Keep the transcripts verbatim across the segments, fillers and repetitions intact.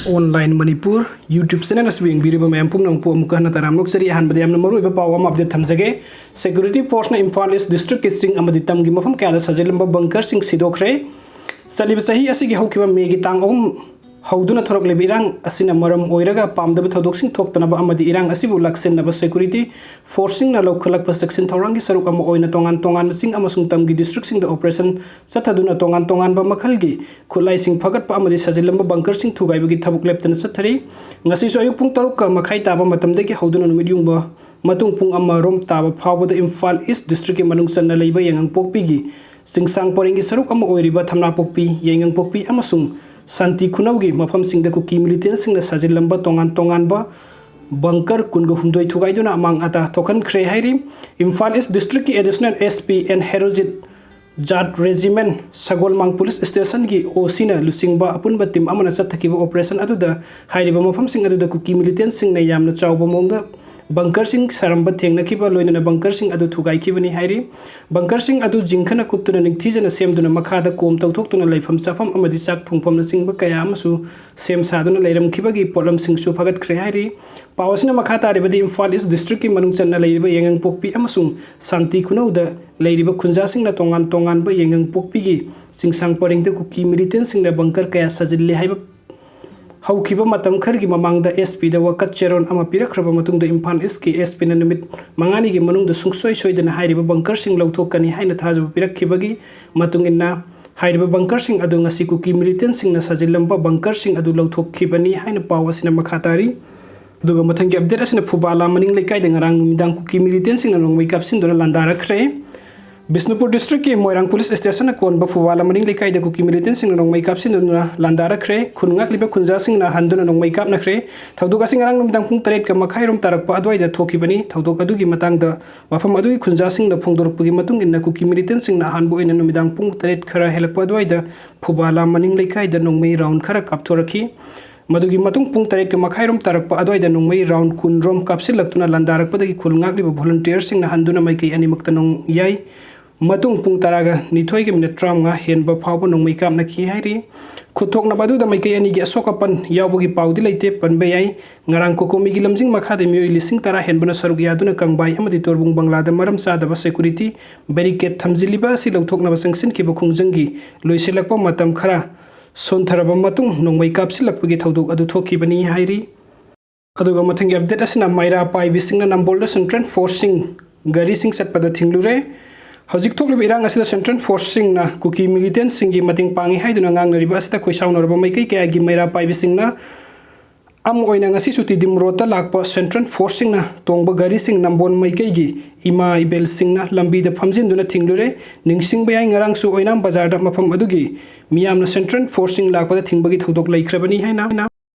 Online Manipur YouTube channel ꯑꯁꯤꯕꯨ ꯌꯦꯡꯕꯤꯔꯤꯕ ꯃꯌꯥꯝ ꯄꯨꯝꯅꯃꯛꯄꯨ ꯑꯃꯨꯛꯀ ꯍꯟꯅ ꯇꯔꯥꯝꯅ ꯑꯣꯛꯆꯔꯤ꯫ ꯑꯍꯥꯟꯕꯗ ꯌꯥꯝꯅ ꯃꯔꯨꯑꯣꯏꯕ ꯄꯥꯎ ꯑꯃ update ꯊꯝꯖꯒꯦ꯫ Security forceꯅ ꯏꯝꯐꯥꯜ East districtꯀꯤ ꯆꯤꯡ ꯑꯃꯗꯤ ꯇꯝꯒꯤ ꯃꯐꯝ ꯀꯌꯥꯗ ꯁꯥꯖꯤꯜꯂꯝꯕ bunkerꯁꯤꯡ ꯁꯤꯗꯣꯛꯈ꯭ꯔꯦ꯫ ꯆꯠꯂꯤꯕ ꯆꯍꯤ ꯑꯁꯤꯒꯤ ꯍꯧꯈꯤꯕ ꯃꯦꯒꯤ ꯇꯥꯡ ꯑꯍꯨꯝ ꯍꯧꯗꯨꯅ ꯊꯣꯔꯛꯂꯤꯕ ꯏꯔꯥꯡ ꯑꯁꯤꯅ ꯃꯔꯝ ꯑꯣꯏꯔꯒ ꯄꯥꯝꯗꯕ ꯊꯧꯗꯣꯛꯁꯤꯡ ꯊꯣꯛꯇꯅꯕ ꯑꯃꯗꯤ ꯏꯔꯥꯡ ꯑꯁꯤꯕꯨ ꯂꯥꯛꯁꯤꯟꯅꯕ security forceꯁꯤꯡꯅ ꯂꯧꯈꯠꯂꯛꯄ ꯆꯦꯛꯁꯤꯟ ꯊꯧꯔꯥꯡꯒꯤ ꯁꯔꯨꯛ ꯑꯃ ꯑꯣꯏꯅ ꯇꯣꯉꯥꯟ ꯇꯣꯉꯥꯟꯕ ꯆꯤꯡ ꯑꯃꯁꯨꯡ ꯇꯝꯒꯤ districtꯁꯤꯡꯗ operation ꯆꯠꯊꯗꯨꯅ ꯇꯣꯉꯥꯟ ꯇꯣꯉꯥꯟꯕ ꯃꯈꯜꯒꯤ ꯈꯨꯠꯂꯥꯏꯁꯤꯡ ꯐꯒꯠꯄ ꯑꯃꯗꯤ ꯁꯥꯖꯤꯜꯂꯝꯕ bunkerꯁꯤꯡ ꯊꯨꯒꯥꯏꯕꯒꯤ ꯊꯕꯛ ꯂꯦꯞꯇꯅ ꯆꯠꯊꯔꯤ꯫ ꯉꯁꯤꯁꯨ ꯑꯌꯨꯛ ꯄꯨꯡ ꯇꯔꯨꯛꯀ ꯃꯈꯥꯏ ꯇꯥꯕ ꯃꯇꯝꯗꯒꯤ ꯍꯧꯗꯨꯅ ꯅꯨꯃꯤꯠ ꯌꯨꯡꯕ ꯃꯇꯨꯡ ꯄꯨꯡ ꯑꯃꯔꯣꯝ ꯇꯥꯕ ꯐꯥꯎꯕꯗ ꯏꯝꯐꯥꯜ East districtꯀꯤ ꯃꯅꯨꯡ ꯆꯟꯅ ꯂꯩꯕ ꯌꯥꯏꯉꯪꯄꯣꯛꯄꯤꯒꯤ ꯆꯤꯡꯁꯥꯡ ꯄꯔꯤꯡꯒꯤ ꯁꯔꯨꯛ ꯑꯃ ꯑꯣꯏꯔꯤꯕ ꯊꯝꯅꯥꯄꯣꯛꯄꯤ, ꯌꯥꯏꯉꯪꯄꯣꯛꯄꯤ ꯑꯃꯁꯨꯡ ꯁꯥꯟꯇꯤ ꯈꯨꯅꯧꯒꯤ ꯃꯐꯝꯁꯤꯡꯗ ꯀꯨꯀꯤ militantꯁꯤꯡꯅ ꯁꯥꯖꯤꯜꯂꯝꯕ ꯇꯣꯉꯥꯟ ꯇꯣꯉꯥꯟꯕ bunker ꯀꯨꯟꯒ ꯍꯨꯝꯗꯣꯏ ꯊꯨꯒꯥꯏꯗꯨꯅ ꯑꯃꯥꯡ ꯑꯇꯥ ꯊꯣꯛꯍꯟꯈ꯭ꯔꯦ ꯍꯥꯏꯔꯤ꯫ Imphal East districtꯀꯤ Additional SP N Herojit ꯖꯥꯠ Regiment ꯁꯒꯣꯜꯃꯥꯡ police stationꯒꯤ OCꯅ ꯂꯨꯆꯤꯡꯕ ꯑꯄꯨꯟꯕ team ꯑꯃꯅ ꯆꯠꯊꯈꯤꯕ operation ꯑꯗꯨꯗ ꯍꯥꯏꯔꯤꯕ ꯃꯐꯝꯁꯤꯡ ꯑꯗꯨꯗ ꯀꯨꯀꯤ militantꯁꯤꯡꯅ ꯌꯥꯝꯅ ꯆꯥꯎꯕ ꯃꯑꯣꯡꯗ bunkerꯁꯤꯡ ꯁꯥꯔꯝꯕ ꯊꯦꯡꯅꯈꯤꯕ ꯂꯣꯏꯅꯅ bunkerꯁꯤꯡ ꯑꯗꯨ ꯊꯨꯒꯥꯏꯈꯤꯕꯅꯤ ꯍꯥꯏꯔꯤ꯫ Bunkerꯁꯤꯡ ꯑꯗꯨ ꯖꯤꯡꯈꯅ ꯀꯨꯞꯇꯨꯅ ꯅꯤꯡꯊꯤꯖꯅ ꯁꯦꯝꯗꯨꯅ ꯃꯈꯥꯗ ꯀꯣꯝ ꯇꯧꯊꯣꯛꯇꯨꯅ ꯂꯩꯐꯝ ꯆꯥꯐꯝ ꯑꯃꯗꯤ ꯆꯥꯛ ꯊꯣꯡꯐꯝꯅꯆꯤꯡꯕ ꯀꯌꯥ ꯑꯃꯁꯨ ꯁꯦꯝ ꯁꯥꯗꯨꯅ ꯂꯩꯔꯝꯈꯤꯕꯒꯤ ꯄꯣꯠꯂꯝꯁꯤꯡꯁꯨ ꯐꯒꯠꯈ꯭ꯔꯦ ꯍꯥꯏꯔꯤ꯫ ꯄꯥꯎ ꯑꯁꯤꯅ ꯃꯈꯥ ꯇꯥꯔꯤꯕꯗꯤ ꯏꯝꯐꯥꯜ East districtꯀꯤ ꯃꯅꯨꯡ ꯆꯟꯅ ꯂꯩꯔꯤꯕ ꯌꯥꯏꯉꯪꯄꯣꯛꯄꯤ ꯑꯃꯁꯨꯡ ꯁꯥꯟꯇꯤ ꯈꯨꯅꯧꯗ ꯂꯩꯔꯤꯕ ꯈꯨꯟꯖꯥꯁꯤꯡꯅ ꯇꯣꯉꯥꯟ ꯇꯣꯉꯥꯟꯕ ꯌꯥꯏꯉꯪꯄꯣꯛꯄꯤꯒꯤ ꯆꯤꯡꯁꯥꯡ ꯄꯔꯤꯡꯗ ꯀꯨꯀꯤ militantꯁꯤꯡꯅ bunker ꯀꯌꯥ ꯁꯥꯖꯤꯜꯂꯦ ꯍꯥꯏꯕ ꯍꯧꯈꯤꯕ ꯃꯇꯝ ꯈꯔꯒꯤ ꯃꯃꯥꯡꯗ SPꯗ ꯋꯥꯀꯠ ꯆꯦꯔꯣꯜ ꯑꯃ ꯄꯤꯔꯛꯈ꯭ꯔꯕ ꯃꯇꯨꯡꯗ ꯏꯝꯐꯥꯜ Eastꯀꯤ SPꯅ ꯅꯨꯃꯤꯠ ꯃꯉꯥꯅꯤꯒꯤ ꯃꯅꯨꯡꯗ ꯁꯨꯡꯁꯣꯏ ꯁꯣꯏꯗꯅ ꯍꯥꯏꯔꯤꯕ bunkerꯁꯤꯡ ꯂꯧꯊꯣꯛꯀꯅꯤ ꯍꯥꯏꯅ ꯊꯥꯖꯕ ꯄꯤꯔꯛꯈꯤꯕꯒꯤ ꯃꯇꯨꯡ ꯏꯟꯅ ꯍꯥꯏꯔꯤꯕ bunkerꯁꯤꯡ ꯑꯗꯨ ꯉꯁꯤ ꯀꯨꯀꯤ militantꯁꯤꯡꯅ ꯁꯥꯖꯤꯜꯂꯝꯕ bunkerꯁꯤꯡ ꯑꯗꯨ ꯂꯧꯊꯣꯛꯈꯤꯕꯅꯤ ꯍꯥꯏꯅ ꯄꯥꯎ ꯑꯁꯤꯅ ꯃꯈꯥ ꯇꯥꯔꯤ꯫ ꯑꯗꯨꯒ ꯃꯊꯪꯒꯤ update ꯑꯁꯤꯅ ꯐꯨꯕꯥꯂꯥ ꯃꯅꯤꯡ ꯂꯩꯀꯥꯏꯗ ꯉꯔꯥꯡ ꯅꯨꯃꯤꯗꯥꯡ ꯀꯨꯀꯤ militantꯁꯤꯡꯅ ꯅꯣꯡꯃꯩ ꯀꯥꯞꯁꯤꯟꯗꯨꯅ ꯂꯥꯟꯗꯥꯔꯛꯈ꯭ꯔꯦ꯫ ꯕꯤꯁꯅꯨꯄꯨꯔ districtꯀꯤ ꯃꯣꯏꯔꯥꯡ police stationꯅ ꯀꯣꯟꯕ ꯐꯨꯕꯥꯂꯥ ꯃꯅꯤꯡ ꯂꯩꯀꯥꯏꯗ ꯀꯨꯀꯤ militantꯁꯤꯡꯅ ꯅꯣꯡꯃꯩ ꯀꯥꯞꯁꯤꯟꯗꯨꯅ ꯂꯥꯟꯗꯥꯔꯛꯈ꯭ꯔꯦ꯫ ꯈꯨꯟ ꯉꯥꯛꯂꯤꯕ ꯈꯨꯟꯖꯥꯁꯤꯡꯅ ꯍꯟꯗꯨꯅ ꯅꯣꯡꯃꯩ ꯀꯥꯞꯅꯈ꯭ꯔꯦ꯫ ꯊꯧꯗꯣꯛ ꯑꯁꯤ ꯉꯔꯥꯡ ꯅꯨꯃꯤꯗꯥꯡ ꯄꯨꯡ ꯇꯔꯦꯠꯀ ꯃꯈꯥꯏꯔꯣꯝ ꯇꯥꯔꯛꯄ ꯑꯗꯨꯋꯥꯏꯗ ꯊꯣꯛꯈꯤꯕꯅꯤ꯫ ꯊꯧꯗꯣꯛ ꯑꯗꯨꯒꯤ ꯃꯇꯥꯡꯗ ꯃꯐꯝ ꯑꯗꯨꯒꯤ ꯈꯨꯟꯖꯥꯁꯤꯡꯅ ꯐꯣꯡꯗꯣꯔꯛꯄꯒꯤ ꯃꯇꯨꯡ ꯏꯟꯅ ꯀꯨꯀꯤ militantꯁꯤꯡꯅ ꯑꯍꯥꯟꯕ ꯑꯣꯏꯅ ꯅꯨꯃꯤꯗꯥꯡ ꯄꯨꯡ ꯇꯔꯦꯠ ꯈꯔ ꯍꯦꯜꯂꯛꯄ ꯑꯗꯨꯋꯥꯏꯗ ꯐꯨꯕꯥꯂꯥ ꯃꯅꯤꯡ ꯂꯩꯀꯥꯏꯗ ꯅꯣꯡꯃꯩ round ꯈꯔ ꯀꯥꯞꯊꯣꯔꯛꯈꯤ꯫ ꯃꯗꯨꯒꯤ ꯃꯇꯨꯡ ꯄꯨꯡ ꯇꯔꯦꯠꯀ ꯃꯈꯥꯏꯔꯣꯝ ꯇꯥꯔꯛꯄ ꯑꯗꯨꯋꯥꯏꯗ ꯅꯣꯡꯃꯩ round ꯀꯨꯟ ꯔꯣꯝ ꯀꯥꯞꯁꯤꯜꯂꯛꯇꯨꯅ ꯂꯥꯟꯗꯥꯔꯛꯄꯗꯒꯤ ꯈꯨꯜ ꯉꯥꯛꯂꯤꯕ volunteerꯁꯤꯡꯅ ꯍꯟꯗꯨꯅ ꯃꯥꯏꯀꯩ ꯑꯅꯤꯃꯛꯇ ꯅꯣꯡ ꯌꯥꯏ꯫ ꯃꯇꯨꯡ ꯄꯨꯡ ꯇꯔꯥꯒ ꯅꯤꯊꯣꯏꯒ ꯃꯤꯅꯠ ꯇꯔꯥꯃꯉꯥ ꯍꯦꯟꯕ ꯐꯥꯎꯕ ꯅꯣꯡꯃꯩ ꯀꯥꯞꯅꯈꯤ ꯍꯥꯏꯔꯤ꯫ ꯈꯨꯠꯊꯣꯛꯅꯕ ꯑꯗꯨꯗ ꯃꯥꯏꯀꯩ ꯑꯅꯤꯒꯤ ꯑꯁꯣꯛ ꯑꯄꯟ ꯌꯥꯎꯕꯒꯤ ꯄꯥꯎꯗꯤ ꯂꯩꯇꯦ꯫ ꯄꯟꯕ ꯌꯥꯏ, ꯉꯔꯥꯡ ꯀꯣꯀꯣꯃꯤꯒꯤ ꯂꯝꯖꯤꯡ ꯃꯈꯥꯗ ꯃꯤꯑꯣꯏ ꯂꯤꯁꯤꯡ ꯇꯔꯥ ꯍꯦꯟꯕꯅ ꯁꯔꯨꯛ ꯌꯥꯗꯨꯅ ꯀꯪꯕꯥꯏ ꯑꯃꯗꯤ ꯇꯣꯔꯕꯨꯡ ꯕꯪꯂꯥꯗ ꯃꯔꯝ ꯆꯥꯗꯕ ꯁꯦꯀꯨꯔꯤꯇꯤ ꯕꯦꯔꯤꯀꯦꯠ ꯊꯝꯖꯤꯜꯂꯤꯕ ꯑꯁꯤ ꯂꯧꯊꯣꯛꯅꯕ ꯆꯪꯁꯤꯟꯈꯤꯕ ꯈꯣꯡꯖꯪꯒꯤ ꯂꯣꯏꯁꯤꯜꯂꯛꯄ ꯃꯇꯝ ꯈꯔ ꯁꯣꯟꯊꯔꯕ ꯃꯇꯨꯡ ꯅꯣꯡꯃꯩ ꯀꯥꯞꯁꯤꯜꯂꯛꯄꯒꯤ ꯊꯧꯗꯣꯛ ꯑꯗꯨ ꯊꯣꯛꯈꯤꯕꯅꯤ ꯍꯥꯏꯔꯤ꯫ ꯑꯗꯨꯒ ꯃꯊꯪꯒꯤ ꯑꯞꯗꯦꯠ ꯑꯁꯤꯅ ꯃꯩꯔꯥ ꯄꯥꯏꯕꯤꯁꯤꯡꯅ ꯅꯝꯕꯣꯜꯗ ꯁꯦꯟꯇ꯭ꯔꯦꯜ ꯐꯣꯔꯁꯁꯤꯡ ꯒꯥꯔꯤꯁꯤꯡ ꯆꯠꯄꯗ ꯊꯤꯡꯂꯨꯔꯦ꯫ ꯍꯧꯖꯤꯛ ꯊꯣꯛꯂꯤꯕ ꯏꯔꯥꯡ ꯑꯁꯤꯗ ꯁꯦꯟꯇ꯭ꯔꯦꯜ ꯐꯣꯔꯁꯁꯤꯡꯅ ꯀꯨꯀꯤ ꯃꯤꯂꯤꯇꯦꯟꯁꯤꯡꯒꯤ ꯃꯇꯦꯡ ꯄꯥꯡꯉꯤ ꯍꯥꯏꯗꯨꯅ ꯉꯥꯡꯅꯔꯤꯕ ꯑꯁꯤꯗ ꯈꯣꯏꯁꯥꯎꯅꯔꯕ ꯃꯥꯏꯀꯩ ꯀꯌꯥꯒꯤ ꯃꯩꯔꯥ ꯄꯥꯏꯕꯤꯁꯤꯡꯅ ꯑꯃ ꯑꯣꯏꯅ ꯉꯁꯤꯁꯨ ꯇꯤꯗꯤꯝ ꯔꯣꯗꯇ ꯂꯥꯛꯄ ꯁꯦꯟꯇ꯭ꯔꯦꯜ ꯐꯣꯔꯁꯁꯤꯡꯅ ꯇꯣꯡꯕ ꯒꯥꯔꯤꯁꯤꯡ ꯅꯝꯕꯣꯜ ꯃꯥꯏꯀꯩꯒꯤ ꯏꯃꯥ ꯏꯕꯦꯜꯁꯤꯡꯅ ꯂꯝꯕꯤꯗ ꯐꯝꯖꯤꯟꯗꯨꯅ ꯊꯤꯡꯂꯨꯔꯦ꯫ ꯅꯤꯡꯁꯤꯡꯕ ꯌꯥꯏ, ꯉꯔꯥꯡꯁꯨ ꯑꯣꯏꯅꯥꯝ ꯕꯖꯥꯔꯗ ꯃꯐꯝ ꯑꯗꯨꯒꯤ ꯃꯤꯌꯥꯝꯅ ꯁꯦꯟꯇ꯭ꯔꯦꯜ ꯐꯣꯔꯁꯁꯤꯡ ꯂꯥꯛꯄꯗ ꯊꯤꯡꯕꯒꯤ ꯊꯧꯗꯣꯛ ꯂꯩꯈ꯭ꯔꯕꯅꯤ ꯍꯥꯏꯅ꯫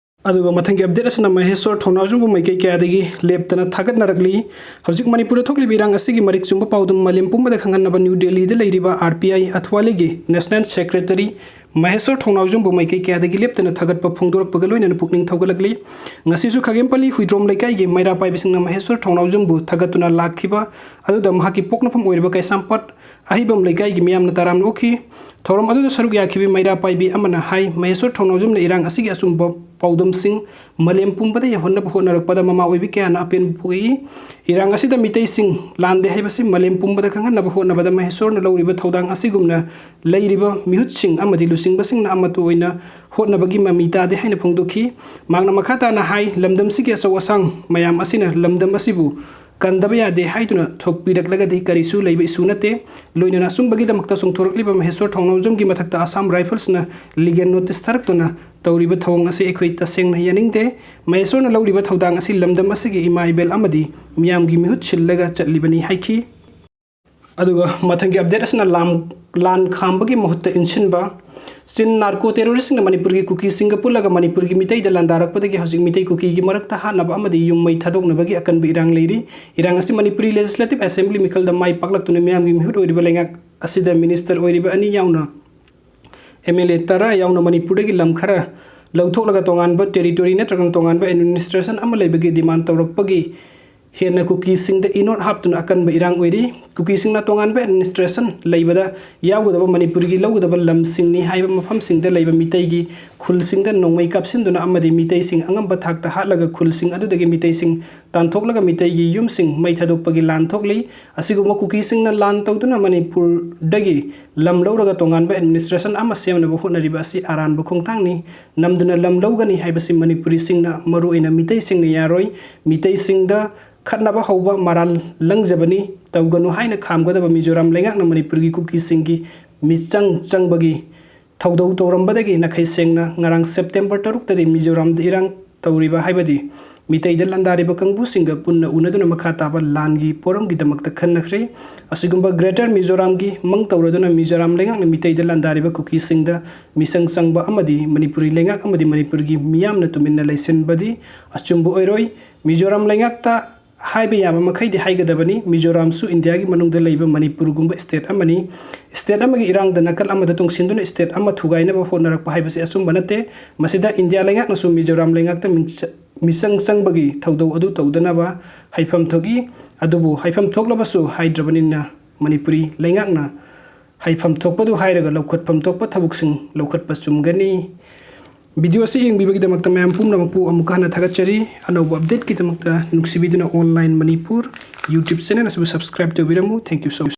ꯑꯗꯨꯒ ꯃꯊꯪꯒꯤ ꯑꯞꯗꯦꯠ ꯑꯁꯤꯅ ꯃꯍꯦꯁ꯭ꯋꯔ ꯊꯧꯅꯥꯎꯖꯝꯕꯨ ꯃꯥꯏꯀꯩ ꯀꯌꯥꯗꯒꯤ ꯂꯦꯞꯇꯅ ꯊꯥꯒꯠꯅꯔꯛꯂꯤ꯫ ꯍꯧꯖꯤꯛ ꯃꯅꯤꯄꯨꯔꯗ ꯊꯣꯛꯂꯤꯕ ꯏꯔꯥꯡ ꯑꯁꯤꯒꯤ ꯃꯔꯤꯛ ꯆꯨꯝꯕ ꯄꯥꯎꯗꯝ ꯃꯥꯂꯦꯝ ꯄꯨꯝꯕꯗ ꯈꯪꯍꯟꯅꯕ ꯅ꯭ꯌꯨ ꯗꯦꯜꯂꯤꯗ ꯂꯩꯔꯤꯕ ꯑꯥꯔ ꯄꯤ ꯑꯥꯏ ꯑꯊ꯭ꯋꯥꯂꯤꯒꯤ ꯅꯦꯁꯅꯦꯜ ꯁꯦꯀ꯭ꯔꯦꯇꯔꯤ ꯃꯍꯦꯁ꯭ꯋꯔ ꯊꯧꯅꯥꯎꯖꯝꯕꯨ ꯃꯥꯏꯀꯩ ꯀꯌꯥꯗꯒꯤ ꯂꯦꯞꯇꯅ ꯊꯥꯒꯠꯄ ꯐꯣꯡꯗꯣꯔꯛꯄꯒ ꯂꯣꯏꯅꯅ ꯄꯨꯛꯅꯤꯡ ꯊꯧꯒꯠꯂꯛꯂꯤ꯫ ꯉꯁꯤꯁꯨ ꯈꯥꯒꯦꯝꯄꯜꯂꯤ ꯍꯨꯏꯗ꯭ꯔꯣꯝ ꯂꯩꯀꯥꯏꯒꯤ ꯃꯩꯔꯥ ꯄꯥꯏꯕꯤꯁꯤꯡꯅ ꯃꯍꯦꯁ꯭ꯋꯔ ꯊꯧꯅꯥꯎꯖꯝꯕꯨ ꯊꯥꯒꯠꯇꯨꯅ ꯂꯥꯛꯈꯤꯕ ꯑꯗꯨꯗ ꯃꯍꯥꯛꯀꯤ ꯄꯣꯛꯅꯐꯝ ꯑꯣꯏꯔꯤꯕ ꯀꯩꯁꯥꯝꯄꯥꯠ ꯑꯍꯤꯕꯝ ꯂꯩꯀꯥꯏꯒꯤ ꯃꯤꯌꯥꯝꯅ ꯇꯔꯥꯝꯅ ꯑꯣꯛꯈꯤ꯫ ꯊꯧꯔꯝ ꯑꯗꯨꯗ ꯁꯔꯨꯛ ꯌꯥꯈꯤꯕ ꯃꯩꯔꯥ ꯄꯥꯏꯕꯤ ꯑꯃꯅ ꯍꯥꯏ, ꯃꯍꯦꯁ꯭ꯋꯔ ꯊꯧꯅꯥꯎꯖꯝꯅ ꯏꯔꯥꯡ ꯑꯁꯤꯒꯤ ꯑꯆꯨꯝꯕ ꯄꯥꯎꯗꯝꯁꯤꯡ ꯃꯥꯂꯦꯝ ꯄꯨꯝꯕꯗ ꯌꯧꯍꯟꯅꯕ ꯍꯣꯠꯅꯔꯛꯄꯗ ꯃꯃꯥ ꯑꯣꯏꯕꯤ ꯀꯌꯥꯅ ꯑꯄꯦꯟꯕ ꯄꯣꯛꯏ꯫ ꯏꯔꯥꯡ ꯑꯁꯤꯗ ꯃꯤꯇꯩꯁꯤꯡ ꯂꯥꯟꯗꯦ ꯍꯥꯏꯕꯁꯤ ꯃꯥꯂꯦꯝ ꯄꯨꯝꯕꯗ ꯈꯪꯍꯟꯅꯕ ꯍꯣꯠꯅꯕꯗ ꯃꯍꯦꯁ꯭ꯋꯔꯅ ꯂꯧꯔꯤꯕ ꯊꯧꯗꯥꯡ ꯑꯁꯤꯒꯨꯝꯅ ꯂꯩꯔꯤꯕ ꯃꯤꯍꯨꯠꯁꯤꯡ ꯑꯃꯗꯤ ꯂꯨꯆꯤꯡꯕꯁꯤꯡꯅ ꯑꯃꯠꯇ ꯑꯣꯏꯅ ꯍꯣꯠꯅꯕꯒꯤ ꯃꯃꯤ ꯇꯥꯗꯦ ꯍꯥꯏꯅ ꯐꯣꯡꯗꯣꯛꯈꯤ꯫ ꯃꯍꯥꯛꯅ ꯃꯈꯥ ꯇꯥꯅ ꯍꯥꯏ, ꯂꯝꯗꯝꯁꯤꯒꯤ ꯑꯆꯧ ꯑꯁꯥꯡ ꯃꯌꯥꯝ ꯑꯁꯤꯅ ꯂꯝꯗꯝ ꯑꯁꯤꯕꯨ ꯀꯟꯗꯕ ꯌꯥꯗꯦ ꯍꯥꯏꯗꯨꯅ ꯊꯣꯛꯄꯤꯔꯛꯂꯒꯗꯤ ꯀꯔꯤꯁꯨ ꯂꯩꯕ ꯏꯁꯨ ꯅꯠꯇꯦ꯫ ꯂꯣꯏꯅꯅ ꯑꯆꯨꯝꯕꯒꯤꯗꯃꯛꯇ ꯆꯣꯡꯊꯣꯔꯛꯂꯤꯕ ꯃꯍꯦꯁ꯭ꯋꯔ ꯊꯧꯅꯥꯎꯖꯝꯒꯤ ꯃꯊꯛꯇ ꯑꯁꯥꯝ ꯔꯥꯏꯐꯜꯁꯅ ꯂꯤꯒꯦꯜ ꯅꯣꯇꯤꯁ ꯊꯥꯔꯛꯇꯨꯅ ꯇꯧꯔꯤꯕ ꯊꯧꯑꯣꯡ ꯑꯁꯤ ꯑꯩꯈꯣꯏ ꯇꯁꯦꯡꯅ ꯌꯥꯅꯤꯡꯗꯦ꯫ ꯃꯍꯦꯁ꯭ꯋꯔꯅ ꯂꯧꯔꯤꯕ ꯊꯧꯗꯥꯡ ꯑꯁꯤ ꯂꯝꯗꯝ ꯑꯁꯤꯒꯤ ꯏꯃꯥ ꯏꯕꯦꯜ ꯑꯃꯗꯤ ꯃꯤꯌꯥꯝꯒꯤ ꯃꯤꯍꯨꯠ ꯁꯤꯜꯂꯒ ꯆꯠꯂꯤꯕꯅꯤ ꯍꯥꯏꯈꯤ꯫ ꯑꯗꯨꯒ ꯃꯊꯪꯒꯤ ꯑꯞꯗꯦꯠ ꯑꯁꯤꯅ ꯂꯥꯝ-, ꯂꯥꯟ ꯈꯥꯝꯕꯒꯤ ꯃꯍꯨꯠꯇ ꯏꯟꯁꯤꯟꯕ꯫ ꯆꯤꯟ ꯅꯥꯔꯀꯣ ꯇꯦꯔꯣꯔꯤꯁꯁꯤꯡꯅ ꯃꯅꯤꯄꯨꯔꯒꯤ ꯀꯨꯀꯤꯁꯤꯡꯒ ꯄꯨꯜꯂꯒ ꯃꯅꯤꯄꯨꯔꯒꯤ ꯃꯤꯇꯩꯗ ꯂꯥꯟꯗꯥꯔꯛꯄꯗꯒꯤ ꯍꯧꯖꯤꯛ ꯃꯤꯇꯩ ꯀꯨꯀꯤꯒꯤ ꯃꯔꯛꯇ ꯍꯥꯠꯅꯕ ꯑꯃꯗꯤ ꯌꯨꯝ ꯃꯩ ꯊꯥꯗꯣꯛꯅꯕꯒꯤ ꯑꯀꯟꯕ ꯏꯔꯥꯡ ꯂꯩꯔꯤ꯫ ꯏꯔꯥꯡ ꯑꯁꯤ ꯃꯅꯤꯄꯨꯔꯤ ꯂꯦꯖꯤꯁꯂꯦꯇꯤꯚ ꯑꯦꯁꯦꯝꯕ꯭ꯂꯤ ꯃꯤꯈꯜꯗ ꯃꯥꯏ ꯄꯥꯛꯂꯛꯇꯨꯅ ꯃꯤꯌꯥꯝꯒꯤ ꯃꯤꯍꯨꯠ ꯑꯣꯏꯔꯤꯕ ꯂꯩꯉꯥꯛ ꯑꯁꯤꯗ ꯃꯤꯅꯤꯁꯇꯔ ꯑꯣꯏꯔꯤꯕ ꯑꯅꯤ ꯌꯥꯎꯅ ꯑꯦꯝ ꯑꯦꯜ ꯑꯦ ꯇꯔꯥ ꯌꯥꯎꯅ ꯃꯅꯤꯄꯨꯔꯗꯒꯤ ꯂꯝ ꯈꯔ ꯂꯧꯊꯣꯛꯂꯒ ꯇꯣꯉꯥꯟꯕ ꯇꯦꯔꯤꯇꯣꯔꯤ ꯅꯠꯇ꯭ꯔꯒꯅ ꯇꯣꯉꯥꯟꯕ ꯑꯦꯗꯃꯤꯅꯤꯁꯇ꯭ꯔꯦꯁꯟ ꯑꯃ ꯂꯩꯕꯒꯤ ꯗꯤꯃꯥꯟ ꯇꯧꯔꯛꯄꯒꯤ ꯍꯦꯟꯅ ꯀꯨꯀꯤꯁꯤꯡꯗ ꯏꯅꯣꯠ ꯍꯥꯞꯇꯨꯅ ꯑꯀꯟꯕ ꯏꯔꯥꯡ ꯑꯣꯏꯔꯤ꯫ ꯀꯨꯀꯤꯁꯤꯡꯅ ꯇꯣꯉꯥꯟꯕ administration ꯂꯩꯕꯗ ꯌꯥꯎꯒꯗꯕ ꯃꯅꯤꯄꯨꯔꯒꯤ ꯂꯧꯒꯗꯕ ꯂꯝꯁꯤꯡꯅꯤ ꯍꯥꯏꯕ ꯃꯐꯝꯁꯤꯡꯗ ꯂꯩꯕ ꯃꯤꯇꯩꯒꯤ ꯈꯨꯜꯁꯤꯡꯗ ꯅꯣꯡꯃꯩ ꯀꯥꯞꯁꯤꯟꯗꯨꯅ ꯑꯃꯗꯤ ꯃꯤꯇꯩꯁꯤꯡ ꯑꯉꯝꯕ ꯊꯥꯛꯇ ꯍꯥꯠꯂꯒ ꯈꯨꯜꯁꯤꯡ ꯑꯗꯨꯗꯒꯤ ꯃꯤꯇꯩꯁꯤꯡ ꯇꯥꯟꯊꯣꯛꯂꯒ ꯃꯤꯇꯩꯒꯤ ꯌꯨꯝꯁꯤꯡ ꯃꯩ ꯊꯥꯗꯣꯛꯄꯒꯤ ꯂꯥꯟ ꯊꯣꯛꯂꯤ꯫ ꯑꯁꯤꯒꯨꯝꯕ ꯀꯨꯀꯤꯁꯤꯡꯅ ꯂꯥꯟ ꯇꯧꯗꯨꯅ ꯃꯅꯤꯄꯨꯔꯗꯒꯤ ꯂꯝ ꯂꯧꯔꯒ ꯇꯣꯉꯥꯟꯕ administration ꯑꯃ ꯁꯦꯝꯅꯕ ꯍꯣꯠꯅꯔꯤꯕ ꯑꯁꯤ ꯑꯔꯥꯟꯕ ꯈꯣꯡꯊꯥꯡꯅꯤ꯫ ꯅꯝꯗꯨꯅ ꯂꯝ ꯂꯧꯒꯅꯤ ꯍꯥꯏꯕꯁꯤ ꯃꯅꯤꯄꯨꯔꯤꯁꯤꯡꯅ, ꯃꯔꯨꯑꯣꯏꯅ ꯃꯤꯇꯩꯁꯤꯡꯅ ꯌꯥꯔꯣꯏ꯫ ꯃꯤꯇꯩꯁꯤꯡꯗ ꯈꯠꯅꯕ ꯍꯧꯕ ꯃꯔꯥꯜ ꯂꯪꯖꯕꯅꯤ, ꯇꯧꯒꯅꯨ ꯍꯥꯏꯅ ꯈꯥꯝꯒꯗꯕ ꯃꯤꯖꯣꯔꯥꯝ ꯂꯩꯉꯥꯛꯅ ꯃꯅꯤꯄꯨꯔꯒꯤ ꯀꯨꯀꯤꯁꯤꯡꯒꯤ ꯃꯤꯆꯪ ꯆꯪꯕꯒꯤ ꯊꯧꯗꯧ ꯇꯧꯔꯝꯕꯗꯒꯤ ꯅꯥꯈꯩ ꯁꯦꯡꯅ ꯉꯔꯥꯡ September ꯇꯔꯨꯛꯇꯗꯤ ꯃꯤꯖꯣꯔꯥꯝꯗ ꯏꯔꯥꯡ ꯇꯧꯔꯤꯕ, ꯍꯥꯏꯕꯗꯤ ꯃꯤꯇꯩꯗ ꯂꯥꯟꯗꯥꯔꯤꯕ ꯀꯥꯡꯕꯨꯁꯤꯡꯒ ꯄꯨꯟꯅ ꯎꯅꯗꯨꯅ ꯃꯈꯥ ꯇꯥꯕ ꯂꯥꯟꯒꯤ ꯄꯣꯔꯝꯒꯤꯗꯃꯛꯇ ꯈꯟꯅꯈ꯭ꯔꯦ꯫ ꯑꯁꯤꯒꯨꯝꯕ Greater ꯃꯤꯖꯣꯔꯥꯝꯒꯤ ꯃꯪ ꯇꯧꯔꯗꯨꯅ ꯃꯤꯖꯣꯔꯥꯝ ꯂꯩꯉꯥꯛꯅ ꯃꯤꯇꯩꯗ ꯂꯥꯟꯗꯥꯔꯤꯕ ꯀꯨꯀꯤꯁꯤꯡꯗ ꯃꯤꯆꯪ ꯆꯪꯕ ꯑꯃꯗꯤ ꯃꯅꯤꯄꯨꯔꯤ ꯂꯩꯉꯥꯛ ꯑꯃꯗꯤ ꯃꯅꯤꯄꯨꯔꯒꯤ ꯃꯤꯌꯥꯝꯅ ꯇꯨꯃꯤꯟꯅ ꯂꯩꯁꯤꯟꯕꯗꯤ ꯑꯆꯨꯝꯕ ꯑꯣꯏꯔꯣꯏ꯫ ꯃꯤꯖꯣꯔꯥꯝ ꯂꯩꯉꯥꯛꯇ ꯍꯥꯏꯕ ꯌꯥꯕ ꯃꯈꯩꯗꯤ ꯍꯥꯏꯒꯗꯕꯅꯤ꯫ ꯃꯤꯖꯣꯔꯥꯝꯁꯨ ꯏꯟꯗꯤꯌꯥꯒꯤ ꯃꯅꯨꯡꯗ ꯂꯩꯕ ꯃꯅꯤꯄꯨꯔꯒꯨꯝꯕ state ꯑꯃꯅꯤ꯫ State ꯑꯃꯒꯤ ꯏꯔꯥꯡꯗ ꯅꯥꯀꯜ ꯑꯃꯗ ꯇꯣꯡꯁꯤꯟꯗꯨꯅ state ꯑꯃ ꯊꯨꯒꯥꯏꯅꯕ ꯍꯣꯠꯅꯔꯛꯄ ꯍꯥꯏꯕꯁꯤ ꯑꯆꯨꯝꯕ ꯅꯠꯇꯦ꯫ ꯃꯁꯤꯗ ꯏꯟꯗꯤꯌꯥ ꯂꯩꯉꯥꯛꯅꯁꯨ ꯃꯤꯖꯣꯔꯥꯝ ꯂꯩꯉꯥꯛꯇ ꯃꯤꯡꯆ-, ꯃꯤꯆꯪ ꯆꯪꯕꯒꯤ ꯊꯧꯗꯧ ꯑꯗꯨ ꯇꯧꯗꯅꯕ ꯍꯥꯏꯐꯝ ꯊꯣꯛꯏ꯫ ꯑꯗꯨꯕꯨ ꯍꯥꯏꯐꯝ ꯊꯣꯛꯂꯕꯁꯨ ꯍꯥꯏꯗ꯭ꯔꯕꯅꯤꯅ ꯃꯅꯤꯄꯨꯔꯤ ꯂꯩꯉꯥꯛꯅ ꯍꯥꯏꯐꯝ ꯊꯣꯛꯄꯗꯨ ꯍꯥꯏꯔꯒ ꯂꯧꯈꯠꯐꯝ ꯊꯣꯛꯄ ꯊꯕꯛꯁꯤꯡ ꯂꯧꯈꯠꯄ ꯆꯨꯝꯒꯅꯤ꯫ Video ꯑꯁꯤ ꯌꯦꯡꯕꯤꯕꯒꯤꯗꯃꯛꯇ ꯃꯌꯥꯝ ꯄꯨꯝꯅꯃꯛꯄꯨ ꯑꯃꯨꯛꯀ ꯍꯟꯅ ꯊꯥꯒꯠꯆꯔꯤ꯫ ꯑꯅꯧꯕ updateꯀꯤꯗꯃꯛꯇ ꯅꯨꯡꯁꯤꯕꯤꯗꯨꯅ Online Manipur YouTube channel ꯑꯁꯤꯕꯨ subscribe ꯇꯧꯕꯤꯔꯝꯃꯨ꯫ Thank you so much꯫